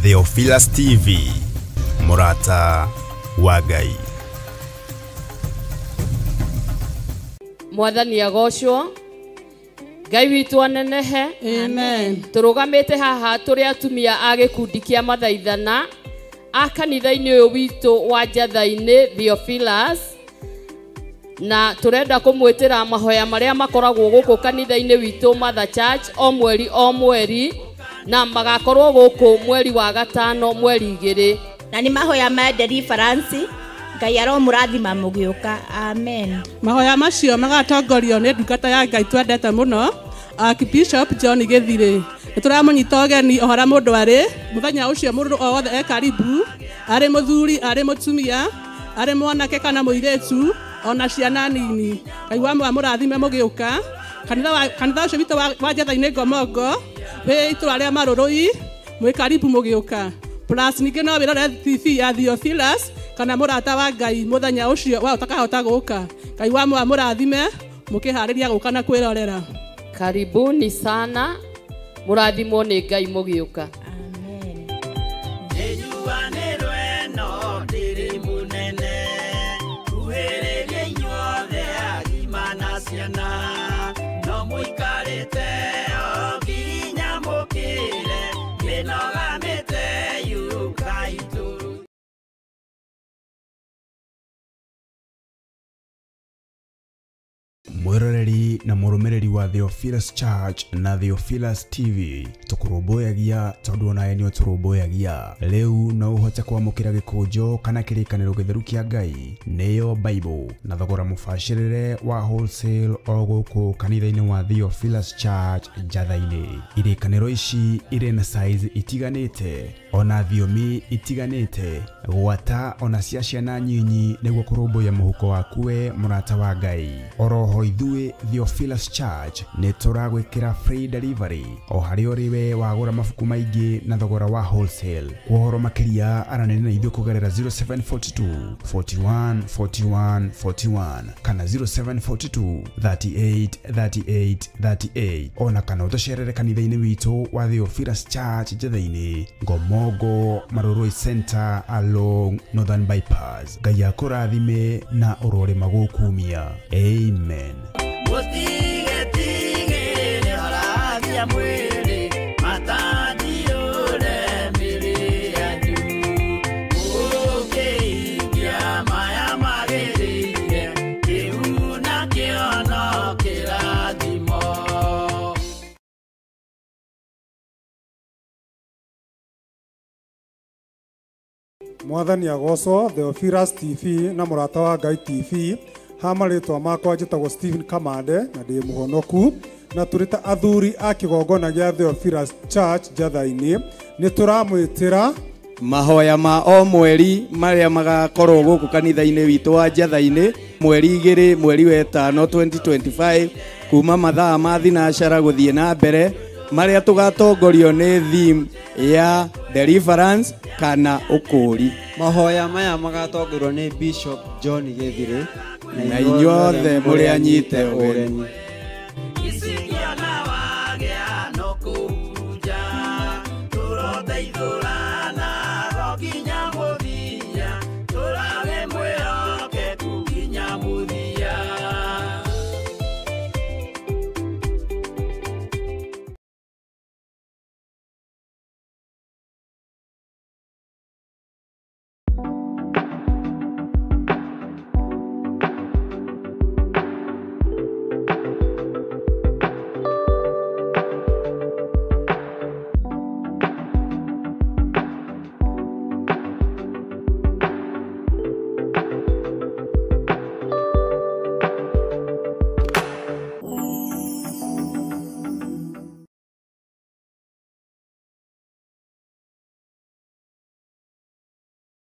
Theophilus TV, mũrata wa Ngai. Mwathani agocwo, Ngai witũ anenehe. Amen. Tũrũgamĩte haha tũrĩ atumia a gĩkundi kĩa mathaithana a kanitha-inĩ ũyũ witũ wa Njatha-inĩ Theophilus, na tũrenda kũmwĩtĩra mahoya marĩa makoragwo gũkũ kanitha-inĩ witũ Mother Church o mweri o mweri, na magakorwo gũkũ mweri wa gatano mweri 2. Na nĩ mahoya ma deliverance. Ngai aromũrathima mũgĩũka. Amen. Mahoya macio magatongorio nĩ ndungata ya Ngai twendete mũno, Archbishop John Gĩthirĩ. Nĩ tũramũnyita ũgeni o harĩa mũndũ arĩ mũthenya ũcio, mũndũ o wothe e karibu, arĩ mũthuri, arĩ mũtumia, arĩ mwanake kana mũirĩtu, ona ciana nini. Ngai wa mũrathime mũgĩũka. Kanitha ũcio witũ wa Njatha-inĩ Ngomongo wĩ itũra rĩa Marũrũi, mwĩ karibu mũgĩũka. Plus ningĩ no wĩrore TV ya Theophilus kana mũrata wa Ngai mũthenya ũcio wa ũtakahota gũka. Ngai wa mũrathime mũkĩharĩria gũka na kwĩrorera. Karibuni sana, mũrathimwo nĩ Ngai mũgĩũka. Amen. Mwĩroreri na mũrũmĩrĩri wa Theophilus Church na Theophilus TV, tũkũrũmbũyagia tondũ onawe nĩ ũtũrũmbũyagia. Rĩu no ũhote kwamũkĩra gĩkũnjo kana kĩrĩkanĩro gĩtheru kĩa Ngai, nĩyo Bible, na thogora mũbacĩrĩre wa wholesale o gũkũ kanitha-inĩ wa Theophilus Church Njatha-inĩ. Irĩkanĩro ici irĩ na size itiganĩte, ona thiomi itiganĩte, gwata ona cia ciana nyinyi, nĩguo kũrũmbũiya mũhuko waku we mũrata wa Ngai. Oroho ithuĩ Theophilus Church nĩ tũragwĩkĩra free delivery o harĩa ũrĩ we wagũra mabuku maingĩ na thogora wa wholesale. Kwa ũhoro makĩria aranĩria na ithuĩ kũgerera 0742 41 41 41 kana 0742 38 38 38, ona kana ũtũcerere kanitha-inĩ witũ wa Theophilus Church Njatha-inĩ Ngomongo Marũrũi Center along Northern Bypass. Ngai akũrathime na ũrorĩma gũkumia. Amen. Mwathani agocwo. Theophilus TV na mũrata wa Ngai TV, ha marĩtwa makwa njĩtagwo Stephen Kamande na ndĩ mũhonoku, na tũrĩ ta athuri a kĩgongona gĩa Theophilus Church Njatha-inĩ nĩ tũramwĩtĩra mahoya ma o mweri marĩa magakorwo gũkũ kanitha-inĩ witũ wa Njatha-inĩ mweri 2 mweri wa 5 2025 kuma mathaa ma thinacara gũthiĩ na mbere, marĩa tũgatongorio nĩ theme ya deliverance kana ũkũũri. Mahoya maya magatongorio nĩ Bishop John Gĩthirĩ, na inyuothe mũrĩ anyite ũgeni.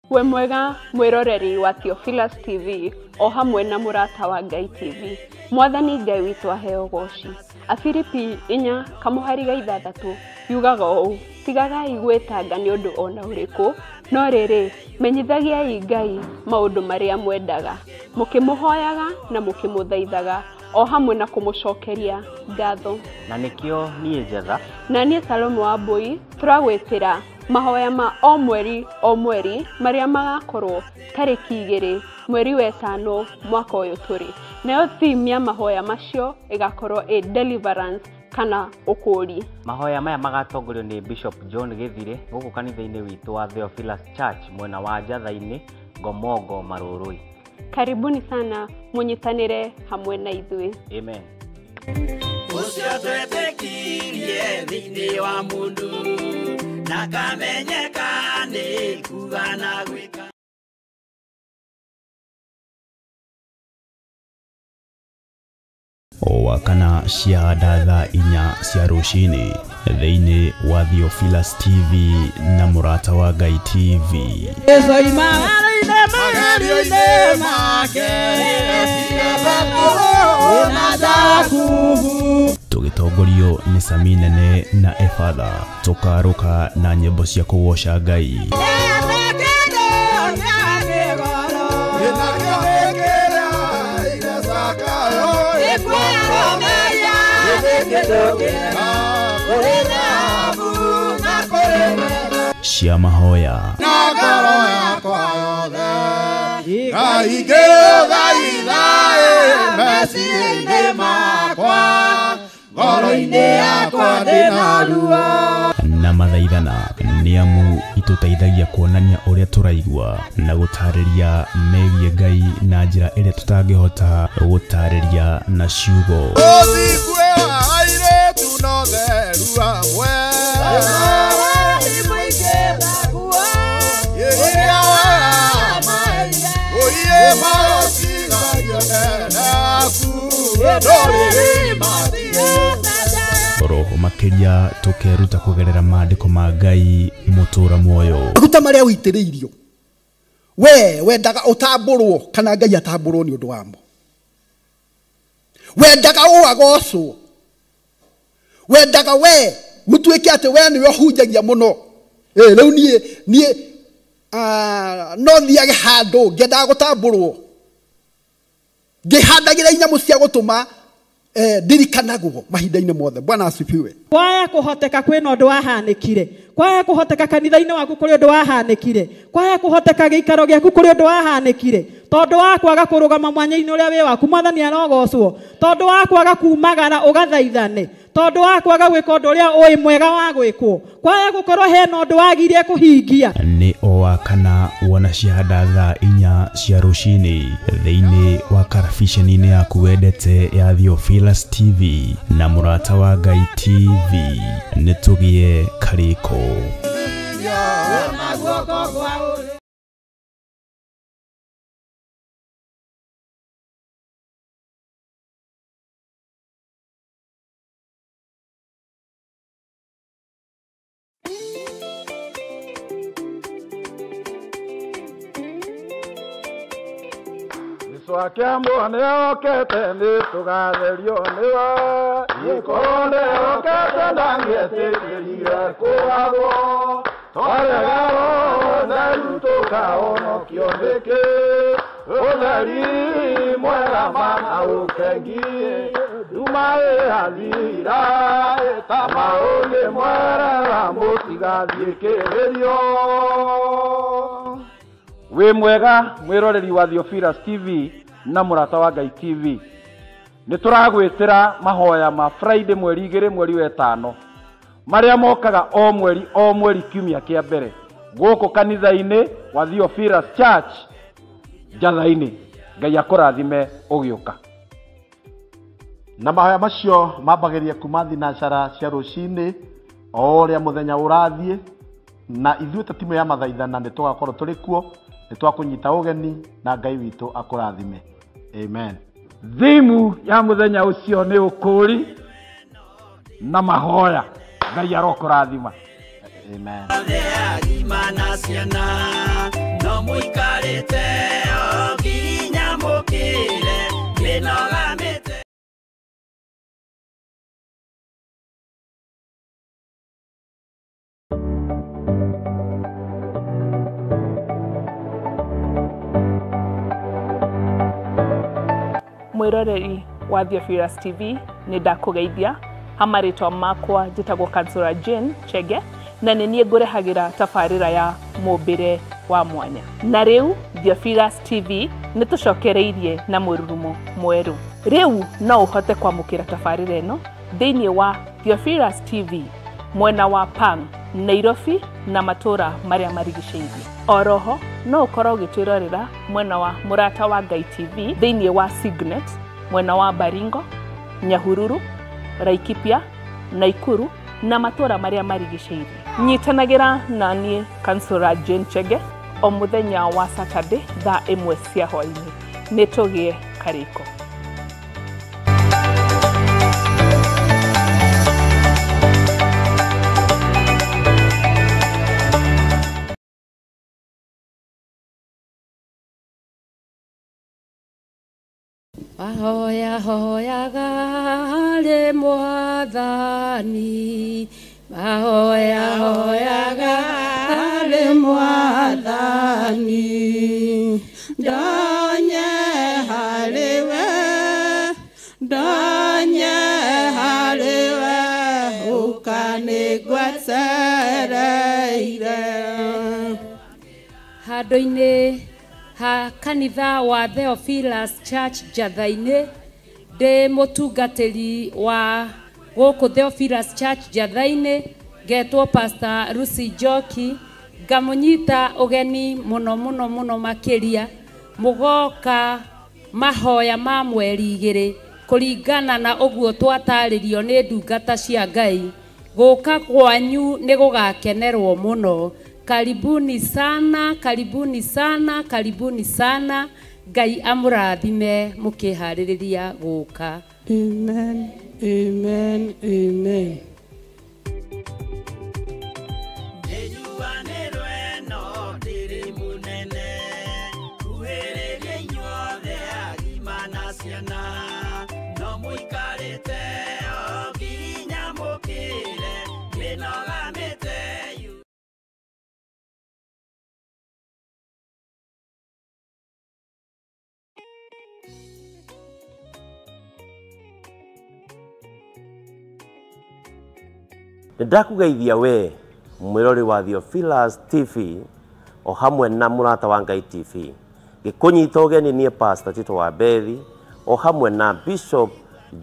We mwega mwiroreri wa Theophilus TV o hamwe na mũrata wa Ngai TV. Mwathani Ngai witũ aheo goci. Afilipi 4:6 yugaga ũũ: tigagai gwĩtanga nĩ ũndũ ona ũrĩkũ, no rĩrĩ menyithagiai Ngai maũndũ marĩa mwendaga, mũkĩmũhoyaga na mũkĩmũthaithaga o hamwe na kũmũcokeria ngatho. Na nĩkĩo niĩ Njetha na niĩ Salome wa Mbui tũragwĩtĩra Mahoya ma o mweri o mweri marĩa magakorwo tarĩki 2 mweri wa 5 mwaka ũyũ tũrĩ. Nayo theme ya mahoya macio ĩgakorwo ĩ deliverance kana ũkũũri. Mahoya maya magatongorio nĩ Bishop John Gĩthire gũkũ kanitha-inĩ witũ wa Theophilus Church mwena wa Njatha-inĩ, Ngomongo, Marũrũi. Karibuni sana mũnyitanĩre hamwe na ithuĩ. Amen. Ũcio twetĩkirie thĩinĩ wa mũndũ na kamenyeka nĩ kuga na gwĩka. O kana cia thaa 4 cia rũcinĩ thĩinĩ wa Theophilus TV na Mũrata wa Ngai TV. Tũgĩtongorio nĩ Sami Nene na Efatha, tũkarũka na nyĩmbo cia kũgoca Ngai. Cia mahoya na mathaithana nĩ amu itũteithagia kuonania ũrĩa tũraigua na gũtarĩria megiĩ Ngai na njĩra ĩrĩa tũtangĩhota gũtarĩria na ciugo. Roho makĩria tũkeruta kũgerera maandĩko ma Ngai mũtũra muoyo. Maguta marĩa ũitĩrĩirio we wendaga ũtambũrwo kana Ngai atambũrwo nĩ ũndũ wamo. Wendaga ũagocwo, wendaga we gũtuĩke atĩ we nĩwe ũhunjagia mũno. Rĩu niĩ no thiage handũ ngĩendaga gũtambũrwo, ngĩhandagĩra inyamũ cia gũtũma ndirikanagwo mahinda-inĩ mothe. Bwana asifiwe. Kwaya kũhoteka kwĩna ũndũ wahanĩkire, kwaya kũhoteka kanitha-inĩ waku kũrĩ ũndũ wahanĩkire, kwaya kũhoteka gĩikaro gĩaku kũrĩ ũndũ wahanĩkire, tondũ wa kwaga kũrũgama mwanya-inĩ ũrĩa wĩ waku Mwathani arogocwo, tondũ wa kwaga kumagara ũgathaithane, tondũ wa kwaga gwĩka ũndũ ũrĩa ũĩ mwega wa gwĩkwo, kwaya gũkorwo hena ũndũ wagire kũhingia. Nĩ o wa kana wona cia thaa 4 cia rũcinĩ thĩinĩ wa karabiceni-inĩ yaku wendete ya Theophilus TV na Mũrata wa Ngai TV. Nĩ tũgĩe karĩko. Akiambo nĩokĩte nĩtũgatherio nĩwe, gĩkorwo nĩokĩte ndangĩetĩkĩrire kũgagwo, twarega ũtheru tũkahonokio nĩkĩ, ũtheri mwega mana ũkengie, nduma ĩrathira ta maũngĩ mwerera mũtigathiĩ kĩgerio. Wĩ mwega mwĩroreri wa Theophilus TV na Mũrata wa Ngai TV. Nĩ tũragwĩtĩra mahoya ma Friday mweri 2 mweri wa 5 marĩa mokaga o mweri o mweri kiumia kĩa mbere gũkũ kanitha-inĩ wa Theophilus Church Njatha-inĩ. Ngai akũrathime ũgĩũka. Na mahoya macio mambagĩrĩria kuma thinacara cia rũcinĩ o ũrĩa mũthenya ũrathiĩ, na ithuĩ ta timu ya mathaithana nĩ tũgakorwo tũrĩ kuo, nĩ twakũnyita ũgeni na Ngai witũ akũrathime. Amen. Thimu ya mũthenya ũcio nĩ ũkũũri na mahoya. Ngai arokũrathima. Amen. Agima ciana no mũikarĩte o nginya mũkĩre mĩnoga mĩte. Mwiroreri wa Theophilus TV nĩ ndakũgeithia. Ha marĩtwa makwa njĩtagwo Kansura Jane Chege Na nĩ niĩ ngũrehagĩra tabarĩra ya mũmbĩre wa mwanya. Na rĩu Theophilus TV nĩ tũcokereirie na mũrurumo mwerũ. Rĩu no ũhote kwamũkĩra tabarĩra ĩno thĩinĩ wa Theophilus TV mwena wa Pang, Nairobi na matũra marĩa marigicĩirie. Oroho no ũkorwo ũgĩtwĩrorera mwena wa Mũrata wa Ngai TV thĩinĩ wa Signet mwena wa Baringo, Nyahururu, Laikipia, Naikuru na matũra marĩa marigicĩirie. Nyitanagĩra na niĩ Kansũra Jane Chege o mũthenya wa Saturday thaa 1 cia hwaĩ-inĩ. Nĩ tũgĩe karĩko. Mahoya hoyaga harĩ Mwathani, mahoya hoyaga harĩ Mwathani, ndonye harĩ we, ndonye harĩ we, ũkanĩgwetereire. Handũ-inĩ ha kanitha wa Theophilus Church Njatha-inĩ, ndĩ mũtungatĩri wa gũkũ Theophilus Church Njatha-inĩ, ngetwo Pastor Lucy Njoki, ngamũnyita ũgeni mũno mũno mũno makĩria mũgoka mahoya ma mweri 2 kũringana na ũguo twatarĩrio nĩ ndungata cia Ngai. Gũka kwanyu nĩ gũgakenerwo mũno. Karibuni sana, karibuni sana, karibuni sana. Ngai amũrathime mũkĩharĩrĩria gũka. Amen, amen, amen. Nĩndakũgeithia we mwĩrori wa Theophilus TV o hamwe na Mũrata wa Ngai TV, gĩkũnyita ũgeni niĩ Pastor Tito wa Bethi o hamwe na Bishop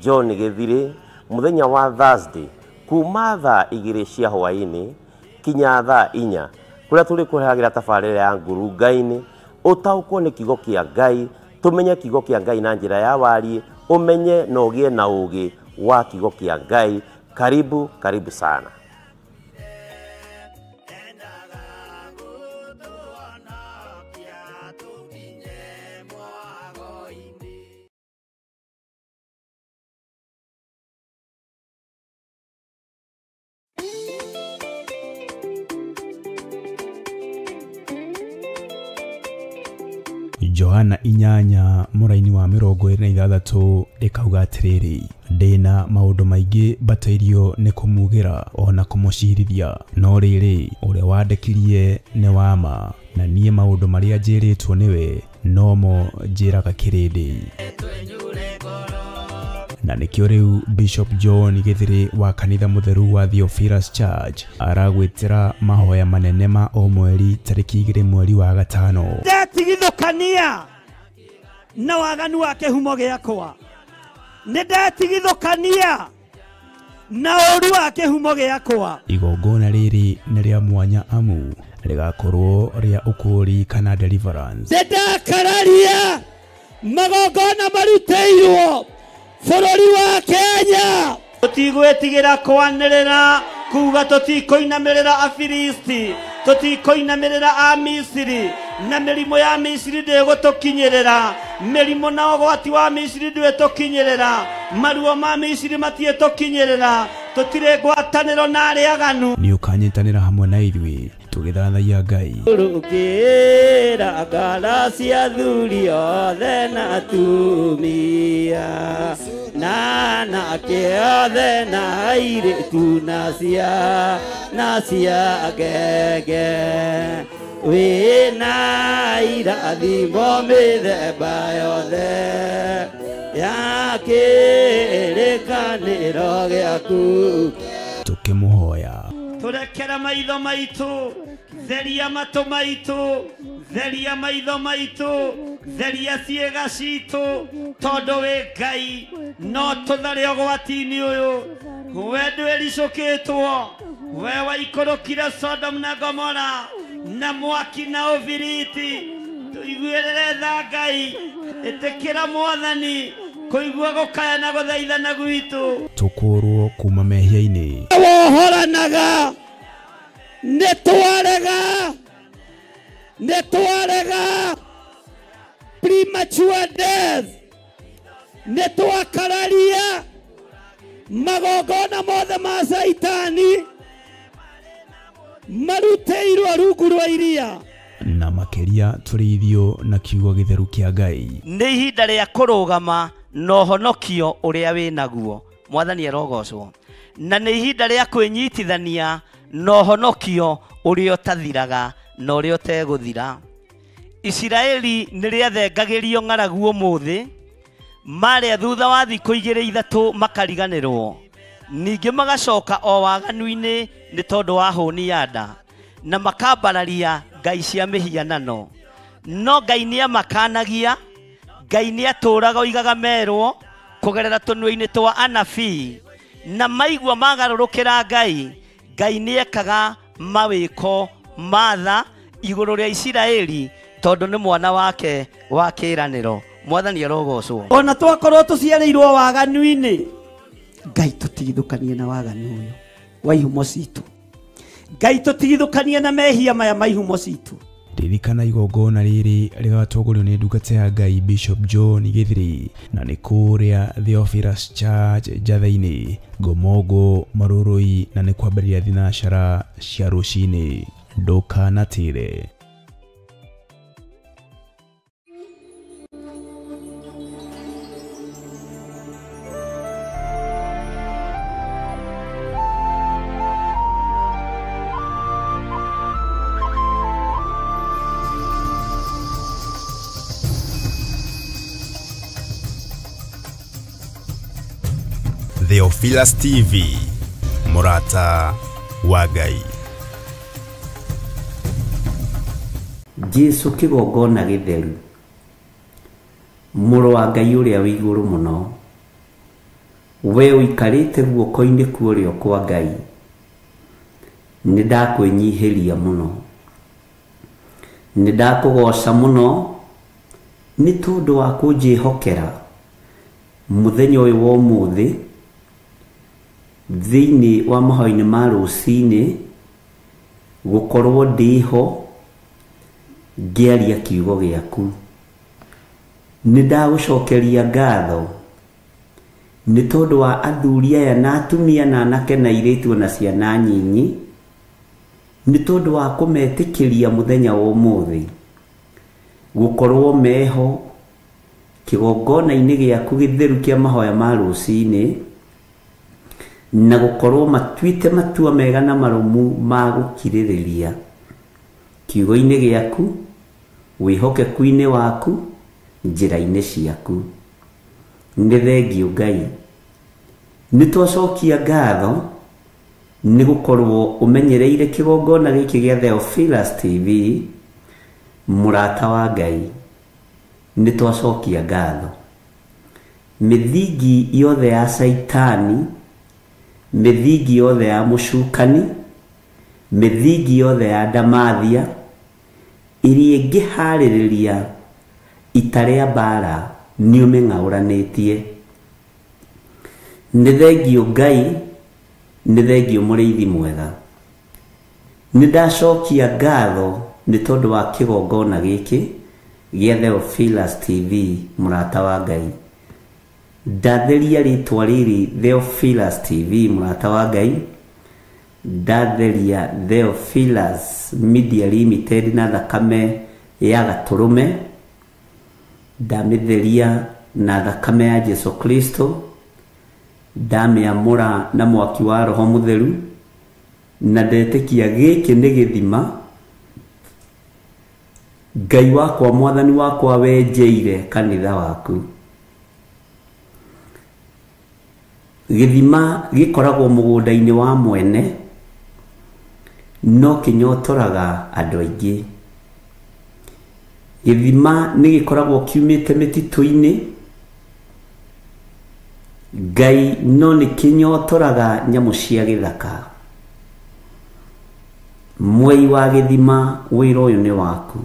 John Gĩthirĩ mũthenya wa Thursday kuma thaa 2 cia hwaĩ-inĩ kinya thaa 4, kũrĩa tũrĩkũrehagĩra tabarĩra ya ngurunga-inĩ ũtaũkwo nĩ kiugo kĩa Ngai, tũmenye kiugo kĩa Ngai na njĩra ya wariĩ, ũmenye na ũgĩe na ũũgĩ wa kiugo kĩa Ngai. Karibu, karibu sana. Johana 8 mũraini wa 26 ĩkauga atĩrĩrĩ, ndĩna maũndũ maingĩ mbatairio nĩ kũmugĩra ona kũmũcirithia, no rĩrĩ ũrĩa wandekirie nĩ wa ma, na niĩ maũndũ marĩa njĩrĩtwo nĩwe nomo njĩraga kĩrĩndĩ. Na nĩkĩo rĩu Bishop John Gĩthirĩ wa kanitha mũtheru wa Theophilus Church aragwĩtĩra mahoya manene ma o mweri tarĩki 2 mweri wa 5. Ndetigithũkania na waganu wa kĩhumo gĩakwa, nĩndetigithũkania na ũru wa kĩhumo gĩakwa. Igongona rĩrĩ nĩ rĩa mwanya amu rĩgakorwo rĩa ũkũũri kana deliverance. Nĩndakararia magongona marutĩirwo bũrũri wa Kenya. Tũtigwĩtigĩra kwanĩrĩra kuga tũtikũinamĩrĩra Afilisti, tũtikũinamĩrĩra Amisiri, na mĩrimũ ya Misiri ndĩgũtũkinyĩrĩra, mĩrimũ na ũgwati wa Misiri ndwĩtũkinyĩrĩra, maruo ma Misiri matiĩtũkinyĩrĩra, tũtirĩ ngwatanĩro na arĩa aganu. Nĩ ũkanyitanĩra hamwe na ithuĩ tũgĩthathaiya Ngai. Rũkĩra ngara cia athuri othe na atumia, na anake othe na airĩtu na cia ngenge, wĩna irathimo mĩthemba yothe ya kĩrĩkanĩro gĩaku. Tũkĩmũhoya. Turekere maitho maitu, theria matu maitu, theria maitho maitu, theria ciĩga citũ, tondũ wĩ Ngai no tũthare ũgwati-inĩ ũyũ. We ndwĩricũkĩtwo, we waikũrũkire Sodom na Gomora na mwaki na ũbiriti. Tũiguĩrĩre tha Ngai, ĩtĩkĩra Mwathani kũigua gũkaya na gũthaithana gwitũ. Tũkũrwo kuma mehia-inĩ. Wohoranaga nĩ twarega, nĩ twarega premature death, nĩ twakararia magongona mothe ma Caitani marutĩirwo rungu rwa iria. Na makĩria tũrĩithio na kiugo gĩtheru kĩa Ngai. Nĩ ihinda rĩa kũrũgama na ũhonokio ũrĩa wĩ naguo. Mwathani arogocwo. Na nĩ ihinda rĩa kwĩnyitithania na ũhonokio ũrĩa ũtathiraga na ũrĩa ũtegũthira. Isiraeli nĩ rĩathengagĩrio ng'aragu ũmũthĩ, marĩa thutha wa thikũ igĩrĩ ithatũ makariganĩrwo, ningĩ magacoka o waganu-inĩ nĩ tondũ wa hũni ya nda, na makambararia ngai cia mĩhianano. No Ngai nĩamakanagia, Ngai nĩatũraga oigaga merwo kũgerera tũnua-inĩ twa anabii, na maigua magarũrũkĩra Ngai, Ngai nĩekaga mawĩko ma tha igũrũ rĩa Isiraeli tondũ nĩ mwana wake wa kĩĩranĩro. Mwathani arogocwo. Ona twakorwo tũciarĩirwo waganu-inĩ, Ngai tũtigithũkanie na waganu ũyũ wa ihumo citũ. Ngai tũtigithũkanie na mehia maya ma ihumo citũ. Ririkana igongona rĩrĩ rĩgatongorio nĩ ndungata ya Ngai Bishop John Gĩthiri, na nĩ kũrĩa Theophilus Church Njatha-inĩ, Ngomongo, Marũrũi, na nĩ kwambĩrĩria thinacara cia rũcinĩ. Ndũkanatĩre. Theophilus TV, mũrata wa Ngai. Jesu kĩgongona gĩtheru, mũrũ wa Ngai ũrĩa wĩ igũrũ mũno, we ũikarĩte guoko-inĩ kwa ũrĩo kwa Ngai, nĩ ndakwĩnyihĩria mũno, nĩ ndakũgoca mũno nĩ tondũ wa kũnjĩhokera mũthenya ũyũ wa ũmũthĩ thĩinĩ wa mahoya-inĩ ma rũcinĩ gũkorwo ndĩho ngĩaria kiugo gĩaku. Nĩ ndagũcokeria ngatho nĩ tondũ wa athuri aya na atumia na anake na airĩtu na ciana nyinyi, nĩ tondũ wa kũmetĩkĩria mũthenya wa ũmũthĩ gũkorwo meho kĩgongona-inĩ gĩaku gĩtheru kĩa mahoya ma rũcinĩ, na gũkorwo matuĩte matua mega na marũmu ma gũkirĩrĩria kiugo-inĩ gĩaku, wĩhokeku-inĩ waku, njĩra-inĩ ciaku. Nĩ thengiũ Ngai, nĩ twacokia ngatho nĩ gũkorwo ũmenyereire kĩgongona gĩkĩ gĩa Theophilus TV, mũrata wa Ngai. Nĩ twacokia ngatho. Mĩthingi yothe ya Caitani, mĩthingi yothe ya mũcukani, mĩthingi yothe ya ndamathia iria ĩngĩharĩrĩria ita rĩa mbara nĩ ũmĩng'aũranĩtie. Nĩ thengiũ Ngai, nĩ thengiũ mũrĩithi mwega. Nĩ ndacokia ngatho nĩ tondũ wa kĩgongona gĩkĩ gĩa Theophilus TV, mũrata wa Ngai. Ndatheria rĩtwa rĩrĩ Theophilus TV, mũrata wa Ngai. Ndatheria Theophilus Media Limited na thakame ya gatũrũme. Ndamĩtheria na thakame ya Jesu Kristo. Ndamĩamũra na mwaki wa Roho Mũtheru, na ndetĩkia gĩkĩ nĩ gĩthima Ngai wakwa, Mwathani wakwa, wenjeire kanitha waku. Gĩthima gĩkoragwo mũgũnda-inĩ wa mwene, No kĩnyotoraga andũ aingĩ. Gĩthima nĩ gĩkoragwo kiumĩte mĩtitũ-inĩ, Ngai, no nĩ kĩnyotoraga nyamũ cia gĩthaka. Mwei wa gĩthima, wĩra ũyũ nĩ waku.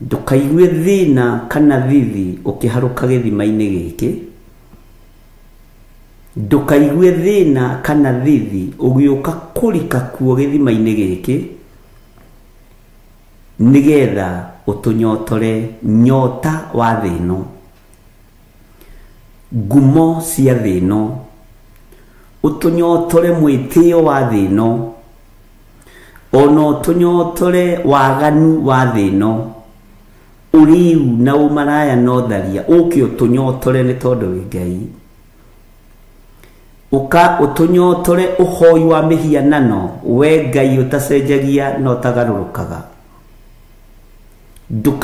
Ndũkaigue thĩna kana thithi ũkĩharũka gĩthima-inĩ gĩkĩ. Ndũkaigue thĩna kana thithi ũgĩũka kũrika kuo gĩthima-inĩ gĩkĩ, nĩgetha ũtũnyotore nyota wa thĩ ĩno, ngumo cia thĩ ĩno, ũtũnyotore mwĩtĩo wa thĩ ĩno, ona ũtũnyotore waganu wa thĩ ĩno, ũrĩu na ũmaraya na ũtharia, ũke ũtũnyotore nĩ tondũ wĩ Ngai. Ũka ũtũnyotore ũhoi wa mĩhianano, we Ngai ũtacenjagia na ũtagarũrũkaga. Ndũka